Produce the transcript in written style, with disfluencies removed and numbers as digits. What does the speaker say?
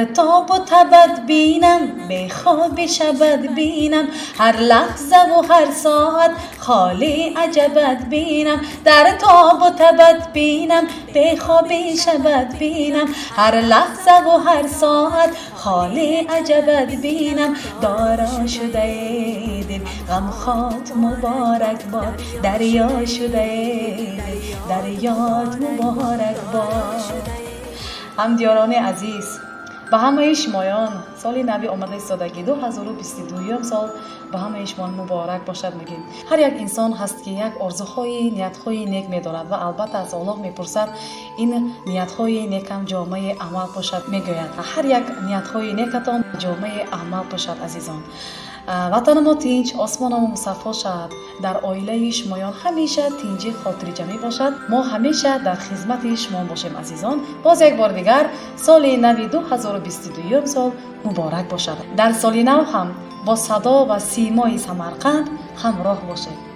Тобу табат бинам, бехоби шабат бинам, ҳар лаҳзаву ҳар соат холи аҷабат бинам. Дар тобу табат бинам, бехоби шабат бинам, ҳар лаҳзаву ҳар соат холи аҷабат бинам. Доро шудаи дил, ғамхот муборак бод, дарё шудаи дил, дарёт муборак бод. Ҳамдиёрони азиз, ба ҳамаи шумоён соли нави омада истодагӣ, 2022 сол, ба ҳамаи шумо муборак бошад мегӯем. Ҳар як инсон ҳаст, ки як орзуҳои, ниятҳои нек медорад ва албатта аз Аллоҳ мепурсад, ин ниятҳои некам ҷомаи амал пӯшад, мегӯяд. Ҳар як ниятҳои некатон ҷомаи амал пӯшад, азизон. Ватанамо тинч, осмонамо мусаффо шавад, дар оилаи шумоён ҳамеша тинҷӣ, хотириҷамӣ бошад. Мо ҳамеша дар хизмати шумо бошем, азизон. Боз як бор дигар соли нави 2022 сол муборак бошад. Дар соли нав ҳам бо садо ва симои Самарқанд ҳамроҳ бошед.